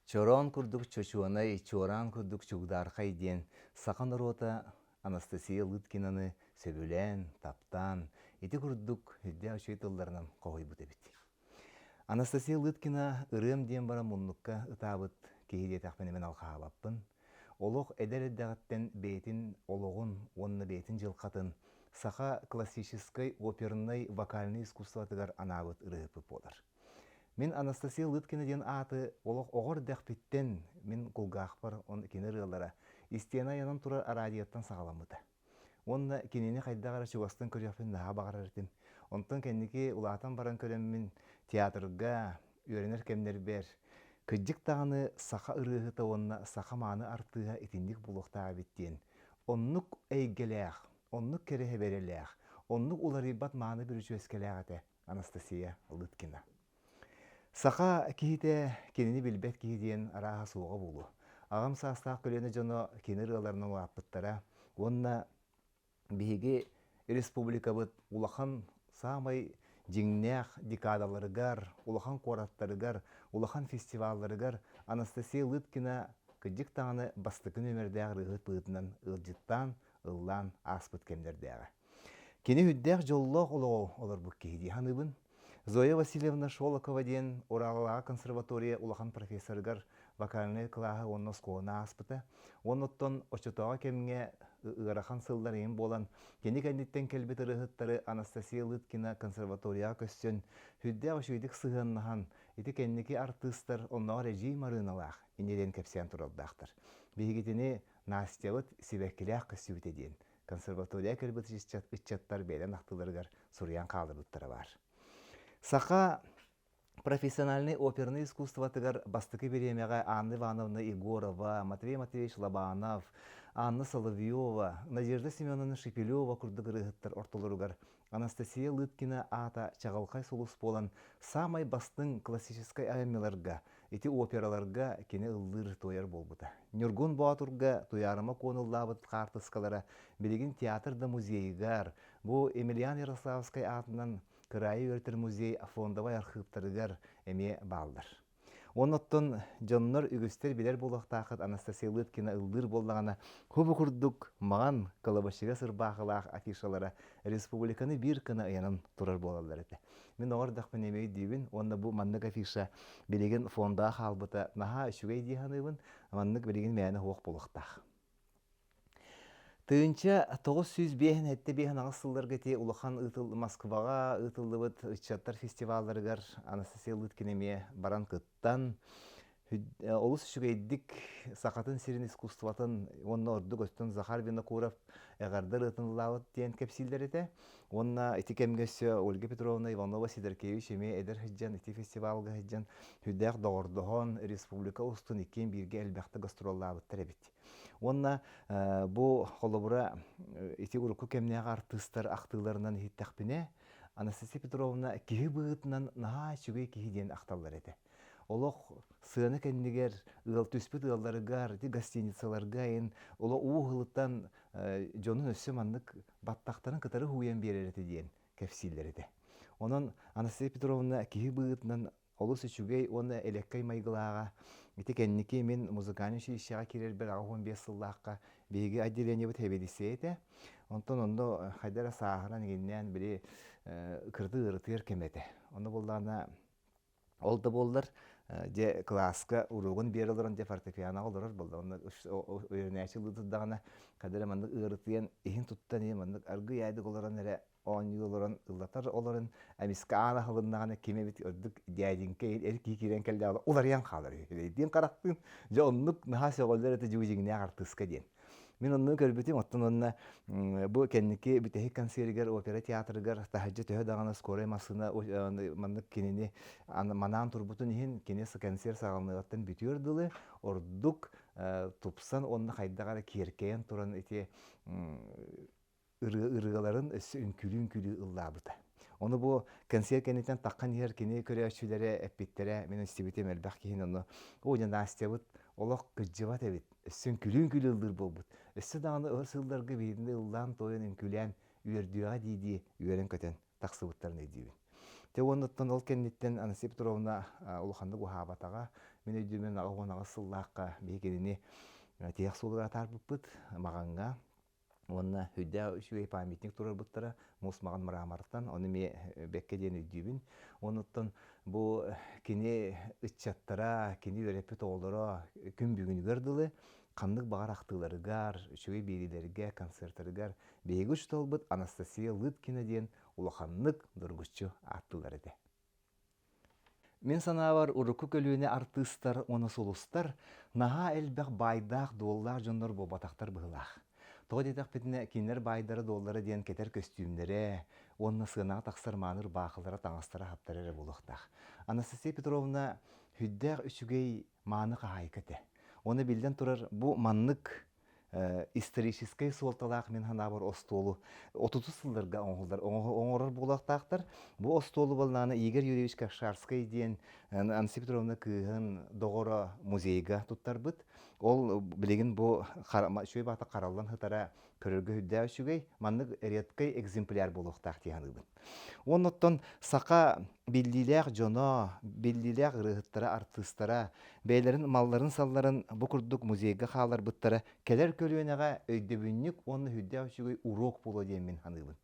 Чороон курдук чочуонай, чуораан курдук чугдаархай диэн саха норуота Анастасия Лыткинаны сөбүлээн, таптаан, ити курдук үрдээх үчүгэй тылларынан хоһуйбут эбит. Анастасия Лыткина ырыам диэн баран муннукка ытаабыт киһи диэтэхпинэ мин алҕаһаабаппын. Олох эдэр эрдэҕиттэн бэйэтин олоҕун уонна бэйэтин дьылҕатын саха классическай опернай вокальнай искусствотыгар анаабыт ырыаһыппыт буолар. Мин Анастасия Лыткина диэн ааты олох оҕо эрдэхпиттэн мин кулгаахпар кини ырыалара истиэнэ айанан турар араадьыйаттан саҕаламмыта. Уонна кинини хайдах эрэ чугастан көрүөхпүн наһаа баҕарар этим. Онтон кэнники улаатан баран көрөммүн театрга үөрэнэр кэмнэрбэр кырдьык даҕаны саха ырыаһыта уонна саха мааны артыыһа итинник буолуохтаах эбит диэн оннук эйгэлээх, оннук кэрэ сэбэрэлээх, оннук уларыйбат мааны бүрүчүөскэлээх этэ Анастасия Лыткина. Саха киһитэ кинини билбэт киһи диэн арааһа суоҕа буолуо. Аҕам саастаах көлүөнэ дьоно кини ырыаларынан улааппыттара уонна биһиги республикабыт улахан саамай дьиҥнээх декадаларыгар, улахан куораттарыгар, улахан фестивалларыгар Анастасия Лыткина кырдьык даҕаны бастакы нүөмэрдээх ырыаһыт быһыытынан ыалдьыттаан, ыллаан ааспыт кэмнэрдээҕэ. Кини үрдээх дьоллоох олоҕу олорбут киһи дии саныыбын. Зоя Васильевна Шолокова диэн Ураллааҕы консерватория улахан профессорыгар вокальнай кылааһы уонна оскуоланы ааспыта. Уонна оттон оччотооҕу кэмҥэ ыарахан сыллар иһин буолан, кини кэнниттэн кэлбит ырыаһыттары Анастасия Лыткина консерваторияҕа көссөн, сүрдээх үчүгэйдик сыһыаннаһан, ити кэнники артыыстар оннооҕор эдьиий Марыыналаах инньэ диэн кэпсээн турардаахтар. Биһигитини Настябыт сибэккилээх көстүбүтэ диэн консерватория кэлбит ыччаттар бэйэлэрин ахтыыларыгар суруйан хаалларбыттара баар. Саха профессиональнай опернай искусствотыгар бастакы бириэмэҕэ Анна Ивановна Егорова, Матвей Матвеевич Лобанов, Анна Соловьева, Надежда Семеновна Шепелева курдук ырыаһыттар ортолоругар Анастасия Лыткина аата чаҕылхай сулус буолан саамай бастыҥ классическай айымньыларга, ити операларга кини ыллыыр-туойар буолбута. Ньургун Боотурга Туйаарыма Куон ыллаабыт хаартыскалара билигин театр да музейыгар, бу Емельян Ярославскай аатынан кыраайы үөрэтэр музей фондовай архыыптарыгар эмиэ бааллар. Уонна оттон дьоннор үгүстэр билэр буолуохтааххыт Анастасия Лыткина ыллыыр буоллаҕына, хубу курдук маҕан кылабачыгас ырбаахылаах афишалара республиканы биир гына ыйанан турар буолаллар этэ. Мин оҕо эрдэхпинэ эмиэ өйдүүбүн уонна бу маннык афиша билигин фондаҕа хаалбыта наһаа үчүгэй дии саныыбын. Маннык билигин мээнэ суох буолуохтаах. 1905-75 сылларга ити улахан ыытыл Москваҕа ыытыллыбыт ыччаттар фестивалларыгар Анастасия Лыткина эмиэ баран кыттан, олус үчүгэйдик сахатын сирин искусствотын уонна ордук өстөн Захар Винокуров эҕэрдэ ырыатын ыллаабыт диэн кэпсииллэр этэ. Уонна ити кэмҥэ өссө Ольга Петровна Иванова-Сидоркевич эмиэ эдэр сылдьан ити фестивалга сылдьан сүрдээх доҕордоһон республика устун иккиэн бииргэ элбэхтэ гастроллаабыттар эбит. Уонна бу холобура ити урукку кэмнээҕи артыыстар ахтыыларынан иһиттэхпинэ, Анастасия Петровна киһи быһыытынан наһаа үчүгэй киһи диэн ахталлар этэ. Олох сыана кэннигэр ыал түспүт ыалларыгар, ити гостиницаларга айын олох уу ыһылыттан дьонун өссө маннык баттахтарын кытары һууйан биэрэр этэ диэн кэпсииллэр этэ. Онон Анастасия Петровна киһи быһыытынан олус үчүгэй уонна элэккэй майгылааҕа. Ити кэнники мин музыкальнай училищеҕа киирэрбэр 85 сыллаахха биһиги отделениебыт сэбиэдиссэйэ этэ. Онтон онно хайда эрэ сааһыран иҥиннээн били кырдыы ыарытыйар кэм этэ. Онно буоллаҕына ол да буоллар дьэ кылааска уруогун биэрэ олорон дьэ фортепианоҕа олорор буолла. Онно үөрэнээччи ыллыырдаҕына хайда эрэ маннык ыарытыйан иһин туттан иһин маннык аргыый аайдык олорон эрэ оонньуу олорон ыллатар олорон эмискэ аан аһылыннаҕына ким эбит ордук дяденька эр киһи киирэн кэллэҕинэ уларыйан хаалар үһү харахтыын дьэ оннук наһаа сөҕөллөр этэ дьиҥнээх артыыска диэн мин онну көрбүтүм оттон онно бу кэнники бүтэһик концеригэр опера театрыгар таһырдьа төһө даҕаны скорай массыына маннык кинини манаан турбутун иһин кини концерт саҕаланыаҕыттан бүтүөр дылы ордук тупсан уонна хайдах эрэ киэркэйэн туран ити ырыаларын өссө үҥкүүлүү-үҥкүүлүү ыллаабыта. Ону бу кэнсиэр кэнниттэн таххан иһэр кини көрөөччүлэрэ эппиттэрэ, мин истибитим элбэх киһини ону «Оо, дьэ, Настябыт олох кырдьыбат эбит, өссө үҥкүүлүү-үҥкүүлүү ыллыыр буолбут. Өссө даҕаны өр сылларга биһигини ыллаан-туойан үҥкүүлээн үөрдүөҕэ» дии-дии үөрэн-көтөн тахсыбыттарын өйдүүбүн. Те уоннаттан ол кэнниттэн Анастасия Петровна улаханнык уһаабатаҕа. Мин өйдүүмүн 88 сыллаахха биһи кинини тиһэх суолугар атаарбыппыт Маҕаҥҥа уонна үрдээх үчүгэй памятник турарбыттара муус маҕан мрамортан ону эмиэ бэккэ диэн өйдүүбүн. Онуттан бу кини ыччаттара, кини үөрэппит оҕолоро күн бүгүнүгэр дылы ханнык баҕар ахтыыларыгар, үчүгэй биэриилэргэ, концертарыгар биһиги учууталбыт Анастасия Лыткина диэн улаханнык доргуччу ааттыыллар этэ. Мин санаабар, урукку көлүөнэ артыыстар уонна сулустар наһаа элбэх баайдаах-дуоллаах дьоннор буолбатахтар быһыылаах. Тоҕо диэтэхпитинэ, кинилэр баайдара-дуоллара диэн кэтэр көстүүмнэрэ уонна сыанаҕа тахсар мааны ырбаахылара, таҥастара-хаптара эрэ буолуохтаах. Анастасия Петровна сүрдээх үчүгэй мааны хаһаайка этэ. Уонна биллэн турар, бу маннык историческай суолталаах мин санаабар остуолу отутус сылларга оҥоһуллар оҥорор буолуохтаахтар. Бу остуолу балнаана Игорь Юрьевич Кашарскай диэн Анастасия Петровна кыыһын доҕоро музейга туттарбыт. Ол билигин бу үчүгэй баата хараллан сытара көрөргө үрдээх үчүгэй, маннык редкай экземпляр буолуохтаах дии саныыбын. Оннуттан саха биллиилээх дьоно, биллиилээх ырыаһыттара, артыыстара бэйэлэрин малларын-салларын бу курдук музейга хаалларбыттара кэлэр көлүөнэҕэ өйдөбүнньүк уонна үрдээх үчүгэй уруок буолуо диэн мин саныыбын.